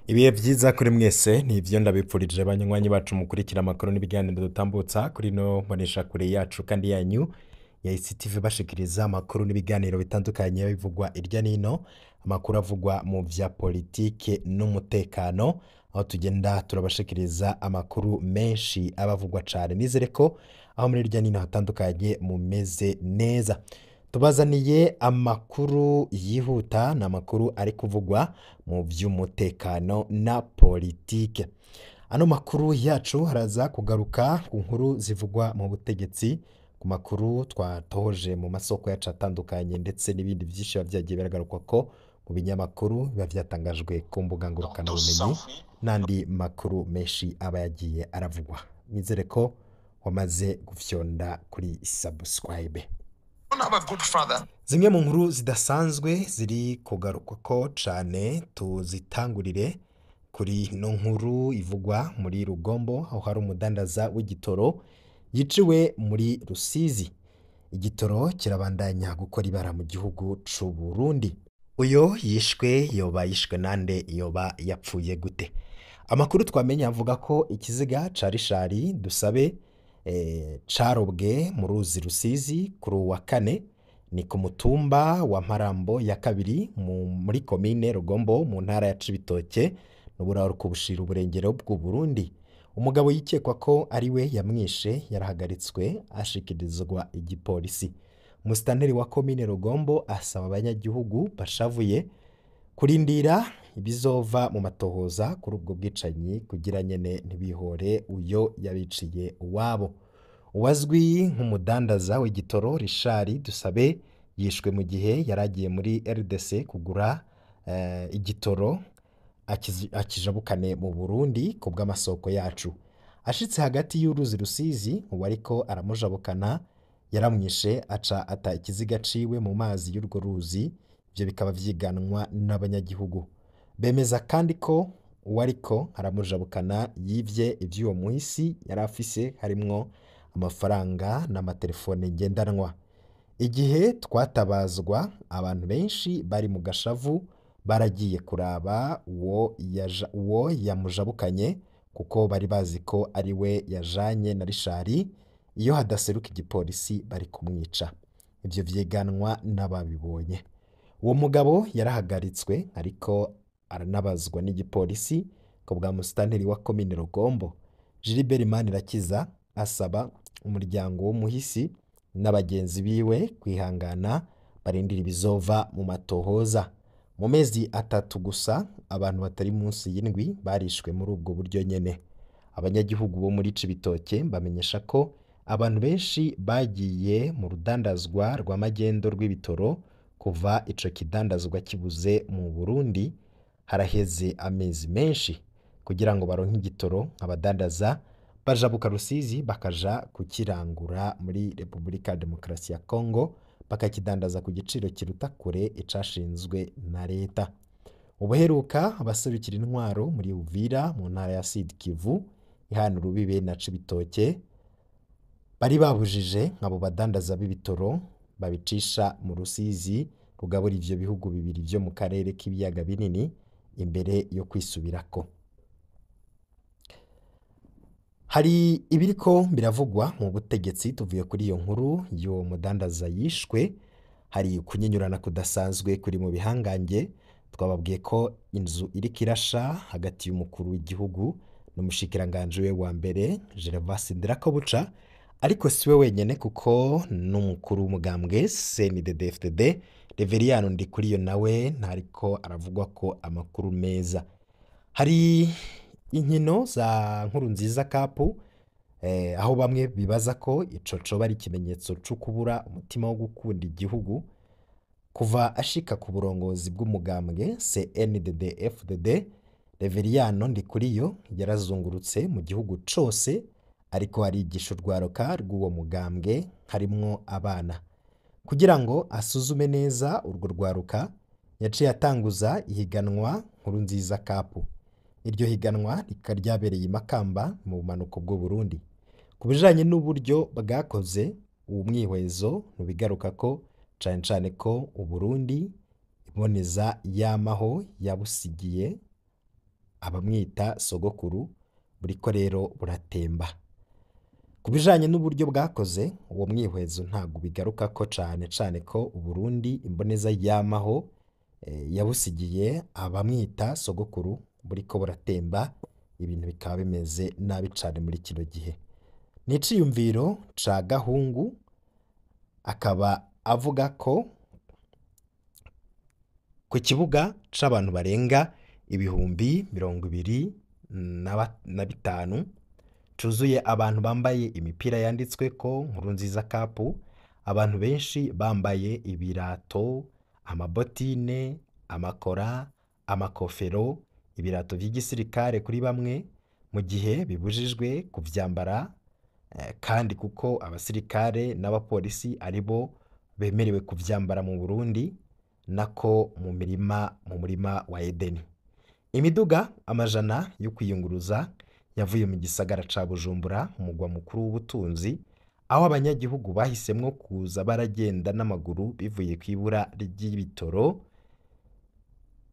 Ibihe vyiza kuri mwese nivyo ndabipfurije banywanyi bacu mukurikira amakuru n'ibiganiro dutambutsa kuri no mboneshakure yacu kandi yanyu ya ICTV, bashikiriza amakuru n'ibiganiro bitandukanye bivugwa irya nino, amakuru avugwa mu vya politike n'umutekano, aho tugenda turabashikiriza amakuru menshi aba avugwa cane. Nizere ko aho muri irya nino hatandukanye mumeze neza. Tubazaniye amakuru yihuta, ni amakuru ari kuvugwa mu vy'umutekano na politike. Ano makuru yacu haraza kugaruka ku nkuru zivugwa mu butegetsi, ku makuru twatohoje mu masoko yacu atandukanye, ndetse n'ibindi vyinshi biba vyagiye biragarukwa ko mu binyamakuru biba vyatangajwe ku mbuga ngurukanabumenyi n'andi makuru menshi aba yagiye aravugwa. Nizere ko wamaze gufyonda kuri subscribe. Don't have a good father. Zimwe mu nkuru zidasanzwe ziri kugarukwa ko cane, tuzitangurire kuri no nkuru ivugwa muri Rugombo, aho hari umudandaza w'igitoro yiciwe muri Rusizi. Igitoro kirabandanya gukora ibara mu gihugu c'u Burundi. Uyo yishwe yoba yishwe nande? Yoba yapfuye gute? Amakuru twamenye avuga ko ikiziga ca Rishari Dusabe carobwe mu ruzi Rusizi kuri uwa kane, ni ku mutumba wa Mparambo ya kabiri muri komine Rugombo mu ntara ya Cibitoke n'uburaruko bushira uburengero bw'u Burundi. Umugabo yikekwa ko ari we yamwishe yarahagaritswe ashikirizwa igipolisi. Umusitanteri wa komine Rugombo asaba abanyagihugu bashavuye kurindira ibizova mu matohoza kuri ubwo bwicanyi kugira nyene ntibihore uyo yabiciye uwabo. Uwazwi nk'umudandaza w'igitoro Rishari Dusabe yishwe mu gihe yaragiye muri RDC kugura igitoro akijabukane mu Burundi ku bw'amasoko yacu. Ashitse hagati y'uruzi Rusizi, uwariko aramujabukana yaramwishe, aca ata ikiziga ciwe mu mazi y'urwo ruzi. Ivyo bikaba vyiganwa n'abanyagihugu. Bemeza kandi ko uwariko aramujabukana yivye ivy'uwo muhisi yari afise, harimwo amafaranga n'amatelefone ngendanwa. Igihe twatabazwa, abantu benshi bari mu gashavu baragiye kuraba uwo yamujabukanye, kuko bari bazi ko ari we yajanye na Rishari. Iyo hadaseruka igipolisi bari kumwica. Ivyo vyiganwa n'ababibonye. Uwo mugabo yarahagaritswe ariko aranabazwa n'igipolisi. Ku bwa musitanteri wa komine Rugombo Gilbert Manirakiza, asaba umuryango w'umuhisi n'abagenzi biwe kwihangana barindira ibizova mu matohoza. Mu mezi 3 gusa, abantu batari munsi y'indwi barishwe muri ubwo buryo nyene. Abanyagihugu bo muri Cibitoke bamenyesha ko abantu benshi bagiye mu rudandazwa rw'amagendo rw'ibitoro kuva ico kidandazwa kibuze mu Burundi haraheze amezi menshi. Kugira ngo baronke igitoro, abadandaza bajabuka Rusizi bakaja kukirangura muri Repubulika ya Demokarasi ya Kongo, bakakidandaza ku giciro kiruta kure icashinzwe na leta. Ubuheruka abaserukira intwaro muri Uvira mu ntara ya Sud Kivu ihana urubibe na Cibitoke bari babujije abo badandaza b'ibitoro babicisha mu Rusizi rugabura ivyo bihugu bibiri vyo mu karere k'ibiyaga binini imbere yo kwisubirako. Hari ibiriko biravugwa mu butegetsi. Tuvuye kuri iyo nkuru y'uwo mudandaza yishwe, hari kunyinyurana kudasanzwe kuri mu bihangange. Twababwiye ko inzu iriko irasha hagati y'umukuru w'igihugu n'umushikiranganje we wa mbere Gervais Ndirakobuca, ariko siwe wenyene, kuko n'umukuru w'umugambwe CNDD-FDD Reveriyano Ndikuriyo nawe ntariko aravugwa ko amakuru meza. Hari inkino za Nkurunziza Cup, aho bamwe bibaza ko ico coba ari ikimenyetso co kubura umutima wo gukunda igihugu. Kuva ashika ku burongozi bw'umugambwe CNDD-FDD, Reveriyano Ndikuriyo yarazungurutse mu gihugu cose ariko arigisha urwaruka rw'uwo mugambwe, harimwo abana. Kugira ngo asuzume neza urwo rwaruka, yaciye atanguza ihiganwa Nkurunziza Cup. Iryo higanwa rikaba ryabereye i Makamba mu bumanuko bw'u Burundi. Ku bijanye n'uburyo bwakoze uwo mwihwezo, ntibigaruka ko cane cane ko Uburundi imboneza yamaho yabusigiye. Abamwita sogokuru buriko rero buratemba. Ku bijanye n'uburyo bwakoze uwo mwihwezo ntabwo bigarukako cane cane ko Uburundi imboneza yamaho yabusigiye abamwita sogokuru buriko buratemba, ibintu bikaba bimeze nabi cane muri kino gihe. Ni iciyumviro ca Gahungu, akaba avuga ko ku kibuga c'abantu barenga 25,000 cuzuye abantu bambaye imipira yanditsweko Nkurunziza Cup, abantu benshi bambaye ibirato, amabotine, amakora, amakofero, ibirato vy'igisirikare kuri bamwe, mu gihe bibujijwe kuvyambara kandi kuko abasirikare n'abapolisi aribo bemerewe kuvyambara mu Burundi, nako mu mirima mu murima wa Edeni. Imiduga amajana yo kwiyunguruza yavuye mu gisagara ca Bujumbura, umugwa mukuru w'ubutunzi, aho abanyagihugu bahisemwo kuza baragenda n'amaguru bivuye kw'ibura ry'ibitoro,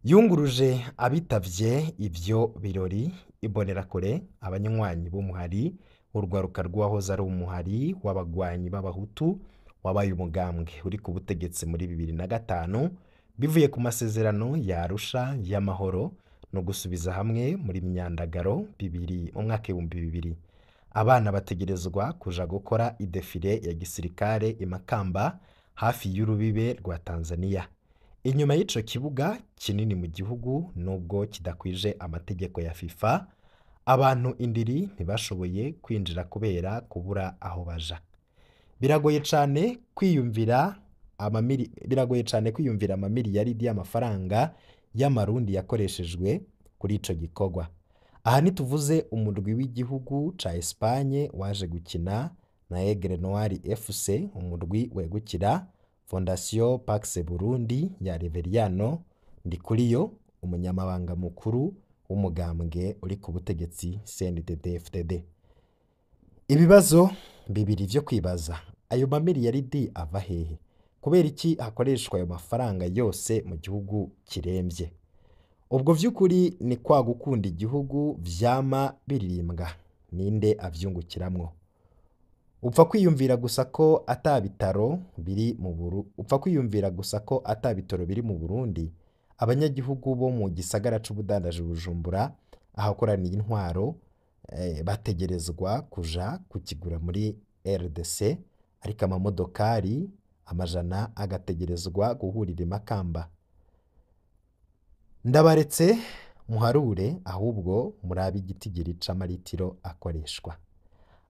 yunguruje abitavye ivyo birori. Imbonerakure, abanywanyi b'umuhari, urwaruka rw'uwahoze ari umuhari w'abagwanyi b'abahutu wabaye umugambwe uri ku butegetsi muri 2005, bivuye ku masezerano ya Arusha y'amahoro no gusubiza hamwe muri Myandagaro bibiri mu mwaka 2000. Abana bategerezwa kuja gukora idefire ya gisirikare i Makamba hafi y'urubibe rwa Tanzania. Inyuma y'ico kibuga kinini mu gihugu, nubwo kidakwije amategeko ya FIFA, abantu indiri ntibashoboye kwinjira kubera kubura aho baja. Biragoye cane kwiyumvira amamiliyaridi y'amafaranga y'amarundi yakoreshejwe kuri ico gikorwa. Aha ntituvuze umurwi w'igihugu ca Espagne waje gukina na Aigle Noir FC, umurwi wegukira Fondation Pax Burundi ya Reveriyano Ndikuriyo, umunyamabanga mukuru w'umugambwe uri ku butegetsi CNDD-FDD. Ibibazo bibiri vyo kwibaza: ayo mamiliyaridi ava hehe? Kubera iki hakoreshwa ayo mafaranga yose mu gihugu kiremvye? Ubwo vy'ukuri ni kwa gukunda igihugu vyama biririmbwa, ninde avyungukiramwo? Upfa kwiyumvira gusa ko ata bitaro biri mu Burundi, abanyagihugu bo mu gisagara c'ubudandaji Bujumbura ahakoraniye intwaro bategerezwa kuja kukigura muri RDC, ariko amamodokari amajana agategerezwa guhurira i Makamba. Ndabaretse muharure, ahubwo murabe igitigiri c'amaritiro akoreshwa.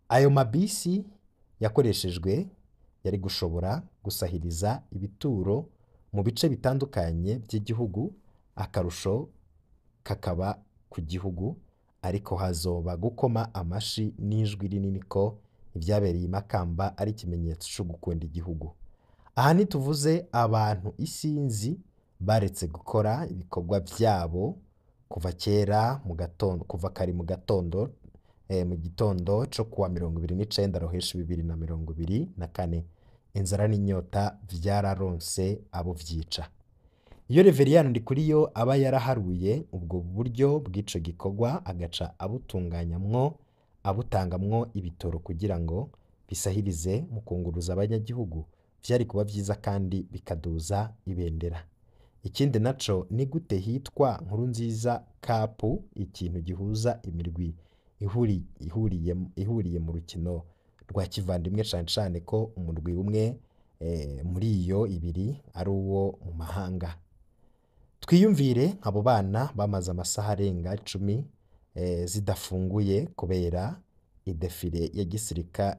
Ayo mabisi yakoreshejwe yari gushobora gusahiriza ibituro mu bice bitandukanye by'igihugu, akarusho kakaba ku gihugu, ariko hazoba gukoma amashi n'ijwi rinini ko ivyabereye i Makamba ari ikimenyetso co gukunda igihugu. Aha ntituvuze abantu isinzi baretse gukora ibikorwa vyabo kuva kera mu gatondo, kuva kare mu gatondo, mu gitondo co kuwa 29 Ruheshi 2024. Inzara n'inyota vyararonse abo vyica. Iyo Reveriyano Ndikuriyo aba yaraharuye ubwo buryo bw'ico gikorwa agaca abutunganyamwo abutangamwo ibitoro kugira ngo bisahirize mu kunguruza abanyagihugu, vyari kuba vyiza kandi bikaduza ibendera. Ikindi naco ni gute hitwa Nkurunziza Cup, ikintu gihuza imirwi ihuriye mu rukino rwa kivandimwe, cane cane ko umurwi umwe muri iyo ibiri ari uwo mu mahanga. Twiyumvire abo bana bamaze amasaha arenga 10 zidafunguye kubera idefire ya gisirika.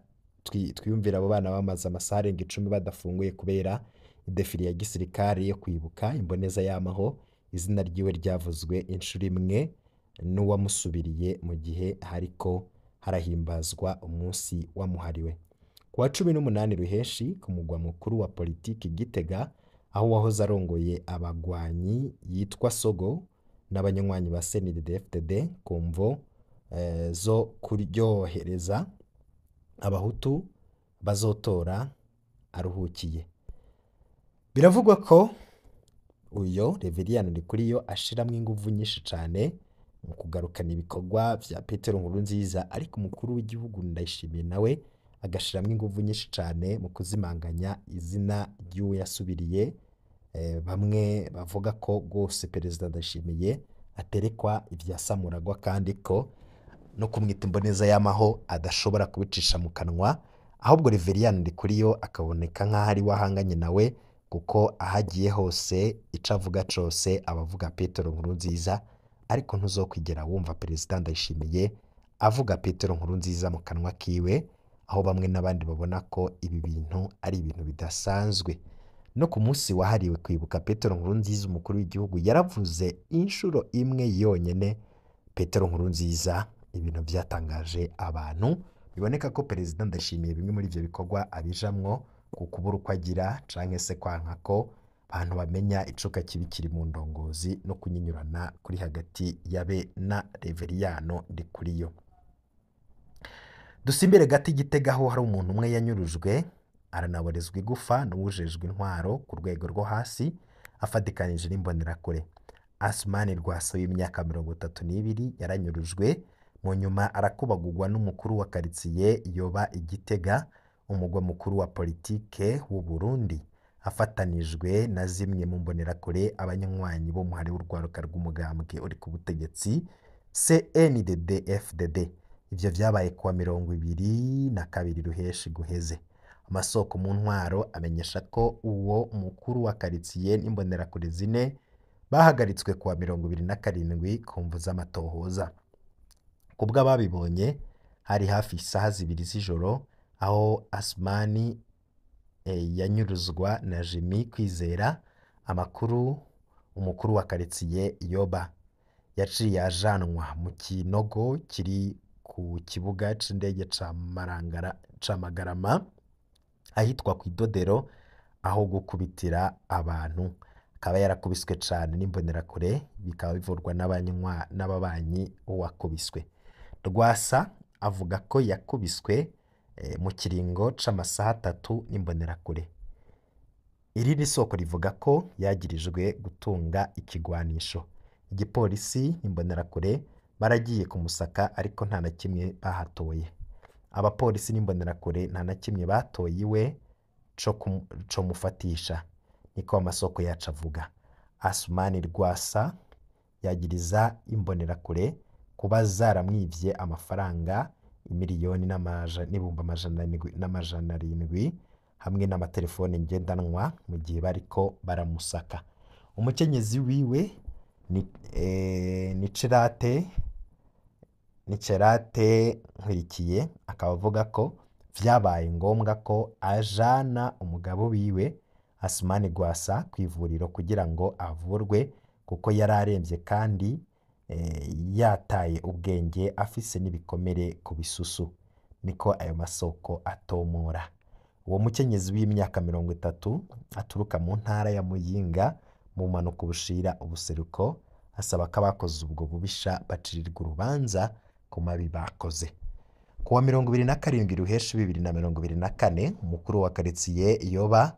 Twiyumvire abo bana bamaze amasaha arenga 10 badafunguye kubera idefire ya gisirikare yo kwibuka imboneza yamaho, izina ryiwe ryavuzwe inshuro imwe n'uwamusubiriye mu gihe hariko harahimbazwa umunsi wamuhariwe. Ku wa 18 Ruheshi, ku mugwa mukuru wa politiki Gitega, aho uwahoze arongoye abagwanyi yitwa Sogo n'abanywanyi ba CNDD-FDD ku mvo zo kuryohereza abahutu bazotora aruhukiye. Biravugwa ko uyo Reveriyano Ndikuriyo ashiramwo inguvu nyinshi cane mu kugarukana ibikorwa vya Petero Nkurunziza, ariko umukuru w'igihugu Ndayishimiye nawe agashiramwo inguvu nyinshi cane mu kuzimanganya izina ry'uwo yasubiriye. Bamwe bavuga ko rwose Perezida Ndayishimiye aterekwa ivya Samuragwa kandi ko no kumwita imboneza y'amaho adashobora kubicisha mu kanwa, ahubwo Reveriyani Ndikuriyo akaboneka nk'aho ari we ahanganye nawe, kuko aho agiye hose ico avuga cose aba avuga Petero Nkurunziza, ariko ntuzokwigera wumva Perezida Ndayishimiye avuga Petero Nkurunziza mu kanwa kiwe, aho bamwe n'abandi babona ko ibi bintu ari ibintu bidasanzwe. No ku munsi wahariwe kwibuka Petero Nkurunziza, umukuru w'igihugu yaravuze inshuro imwe yonyene Petero Nkurunziza, ibintu vyatangaje abantu. Biboneka ko Perezida Ndayishimiye bimwe muri ivyo bikorwa abijamwo ku kubura uko agira canke se kwanka ko abantu bamenya icuka kibi kiri mu ndongozi no kunyinyurana kuri hagati yabe na Reveriyano Ndikuriyo. Dusimbire gato i Gitega aho hari umuntu umwe yanyurujwe aranaborezwa igufa n'uwujejwe intwaro ku rwego rwo hasi afatikanije n'imbonerakure. Asumani Rwasa w'imyaka 32 yaranyurujwe, mu nyuma arakubagurwa n'umukuru wa karitsiye yoba i Gitega, umugwa mukuru wa politike w'u Burundi, afatanijwe na zimwe mu mbonerakure abanywanyi b'umuhari w'urwaruka rw'umugambwe uri ku butegetsi CNDD-FDD. Ivyo vyabaye kuwa 22 Ruheshi guheze. Amasoko mu ntwaro amenyesha ko uwo mukuru wa karitsiye n'imbonerakure zine bahagaritswe kuwa 27 ku mvu z'amatohoza. Kubw'ababibonye hari hafi isaha 2 z'ijoro aho Asumani yanyuruzwa na Jimmy Kwizera, amakuru umukuru wa karitsiye Yoba. Yaciye ajanwa mu kinogo kiri ku kibuga c'indege ca Magarama ahitwa kw'Idodero, aho gukubitira abantu. Akaba yarakubiswe cane n'imbonerakure, bikaba bivurwa n'ababanyi b'uwakubiswe. Rwasa avuga ko yakubiswe mu kiringo c'amasaha 3 n'imbonerakure. Irindi soko rivuga ko yagirijwe gutunga ikigwanisho. Igipolisi n'imbonerakure baragiye kumusaka ariko nta na kimwe bahatoye. Abapolisi n'imbonerakure nta na kimwe batoye iwe co mufatisha, niko amasoko yacu avuga. Asumani Rwasa yagiriza imbonerakure kuba zaramwivye amafaranga imiliyoni n'ibihumbi 700 hamwe n'amatelefone ngendanwa mu gihe bariko baramusaka. Umukenyezi wiwe ni Cerate Nkurikiye akaba avuga ko vyabaye ngombwa ko ajana umugabo wiwe Asumani Rwasa kw'ivuriro kugira ngo avurwe, kuko yari aremvye kandi yataye ubwenge afise n'ibikomere ku bisusu, niko ayo masoko atomora. Uwo mukenyezi w'imyaka 30 aturuka mu ntara ya Muyinga mu bumanuko bushira ubuseruko, asaba ko abakoze ubwo bubisha bacirirwa urubanza ku mabi bakoze. Kuwa 27 Ruheshi 2024, umukuru wa karitsiye Yoba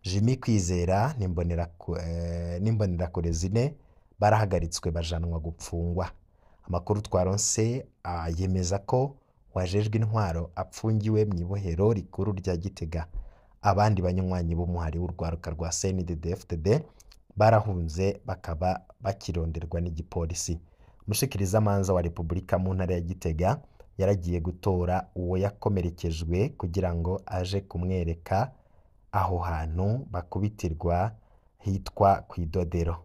Jimmy Kwizera n'imbonerakure zine barahagaritswe bajanwa gupfungwa. Amakuru twaronse yemeza ko wajejwe intwaro apfungiwe mw'ibohero rikuru rya Gitega. Abandi banywanyi b'umuhari w'urwaruka rwa CNDD-FDD barahunze bakaba bakironderwa n'igipolisi. Umushikirizamanza wa Repubulika mu ntara ya Gitega yaragiye gutora uwo yakomerekejwe kugira ngo aje kumwereka aho hantu bakubitirwa hitwa kw'Idodero.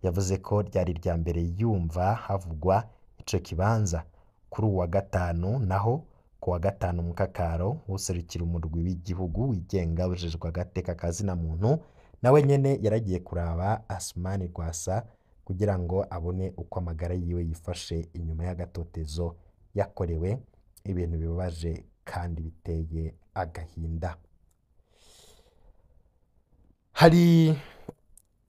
Yavuze ko ryari irya mbere yumva havugwa ico kibanza. Kuri uwa gatanu naho ku wa gatanu Mukakaro userukira umurwi w'igihugu wigenga ujejwe agateka ka zina muntu nawe nyene yaragiye kuraba Asumani Rwasa kugira ngo abone uko amagara yiwe yifashe inyuma y'agatotezo yakorewe, ibintu bibabaje kandi biteye agahinda. Hari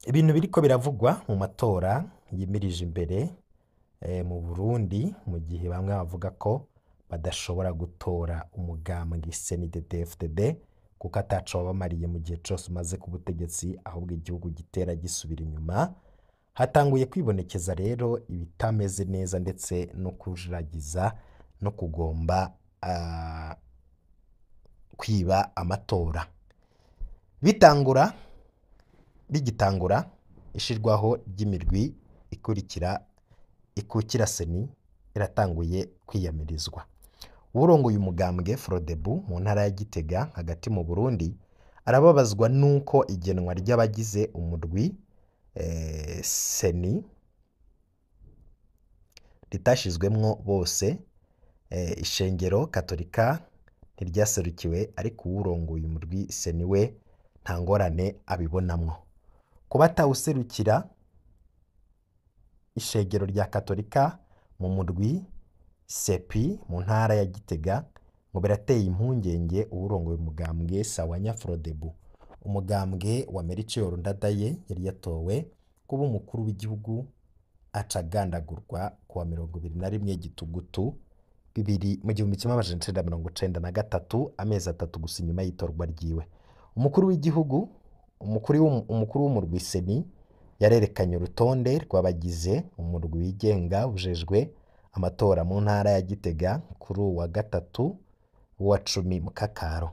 ibintu biriko biravugwa mu matora yimirije imbere mu Burundi, mu gihe bamwe bavuga ko badashobora gutora umugambwe CNDD-FDD kuko ataco wabamariye mu gihe cose umaze ku butegetsi, ahubwo igihugu gitera gisubira inyuma. Hatanguye kwibonekeza rero ibitameze neza ndetse no kujuragiza no kugomba kwiba amatora. Bitangura bigitangura ishirwaho ry'imirwi ikurikira ikukira CENI iratanguye kwiyamirizwa. Uwurongoye umugambwe Frodebu mu ntara ya Gitega hagati mu Burundi arababazwa nuko igenwa ry'abagize umurwi CENI ritashizwemwo bose. Ishengero Katolika ntiryaserukiwe, ariko uwurongoye umurwi CENI we nta ngorane abibonamwo. Kuba atawuserukira ishengero rya Katolika mu murwi CEPI mu ntara ya Gitega ngo birateye impungenge uwurongoye umugambwe Sawanya Frodebu. Umugambwe wa Melchior Ndadaye yari yatowe kuba umukuru w'igihugu aca agandagurwa kuwa 21 Gitugutu bibiri mu 1993, amezi 3 gusa inyuma y'itorwa ryiwe. Umukuru w'igihugu umukuru w'umurwi CENI yarerekanye urutonde rw'abagize umurwi wigenga ujejwe amatora mu ntara ya Gitega kuri uwa gatatu wa 10 Mukakaro.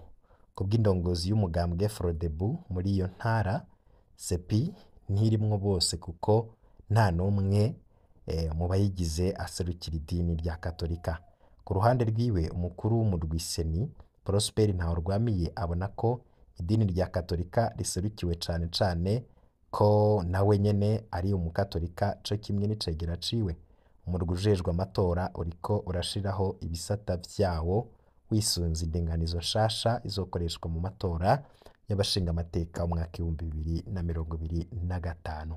Kubw'indongozi y'umugambwe Frodebu muri iyo ntara, CEPI ntirimwo bose kuko nta n'umwe mu bayigize aserukira idini rya Katolika. Ku ruhande rwiwe, umukuru w'umurwi CENI Prosper Ntahorwamiye abona ko idini rya Katolika riserukiwe cane cane ko nawe nyene ari umukatolika co kimwe n'icegera ciwe. Umurwi ujejwe amatora uriko urashiraho ibisata vyawo wisunze indinganizo nshasha izokoreshwa mu matora y'abashingamateka umwaka 2025.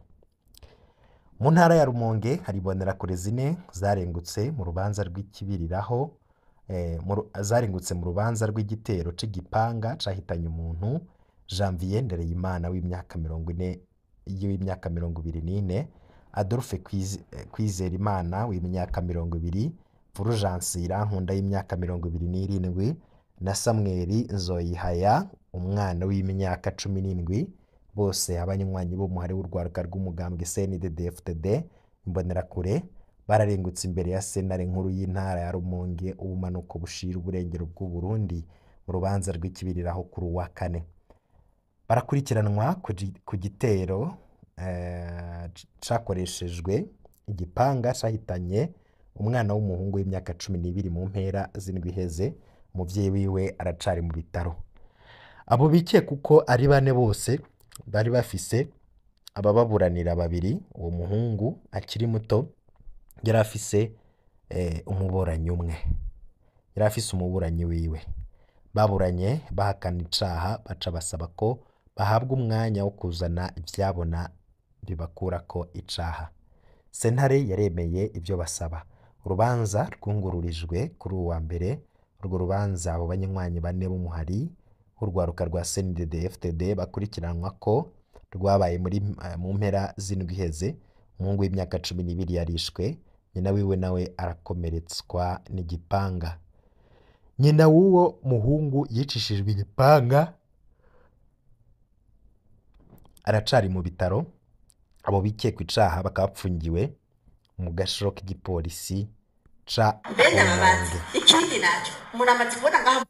Mu ntara ya Rumonge hari imbonerakure 4 zarengutse mu rubanza rw'ikibiriraho, zarengutse mu rubanza rw'igitero c'igipanga cahitanye umuntu Janvier Ndereyimana w'imyaka 40 w'imyaka 24, Adolphe Kwizerimana w'imyaka 20, Fulgence Irankunda y'imyaka 27 na Samuel Nzoyihaya umwana w'imyaka 17, bose abanywanyi b'umuhari w'urwaruka rw'umugambwe CNDD-FDD. Imbonerakure bararengutse imbere ya sentare nkuru y'intara ya Rumonge ubumanuko bushira uburengero bw'u Burundi mu rubanza rw'ikibiriraho kuri uwa kane. Barakurikiranwa ku gitero cakoreshejwe igipanga cahitanye umwana w'umuhungu w'imyaka 12 mu mpera z'indwi iheze. Umuvyeyi wiwe aracari mu bitaro. Abo bikekwa uko ari bane bose bari bafise abababuranira babiri. Uwo muhungu akiri muto yari afise umuburanyi umwe, yari afise umuburanyi wiwe. Baburanye bahakana icaha, baca basaba ko bahabwa umwanya wo kuzana ivyabona bibakurako icaha. Sentare yaremeye ivyo basaba. Urubanza rwungururijwe kuri uwa mbere. Urwo rubanza abo banywanyi bane b'umuhari w'urwaruka rwa CNDD-FDD bakurikiranwa ko rwabaye muri mu mpera z'indwi iheze. Umuhungu w'imyaka 12 yarishwe, nyina wiwe nawe arakomeretswa n'igipanga. Nyina w'uwo muhungu yicishijwe igipanga aracari mu bitaro. Abo bikekwa icaha bakaba bapfungiwe mu gashoro k'igipolisi ca Mbega Rumonge. Ikindi naco umuntu amaze kubona ngaho.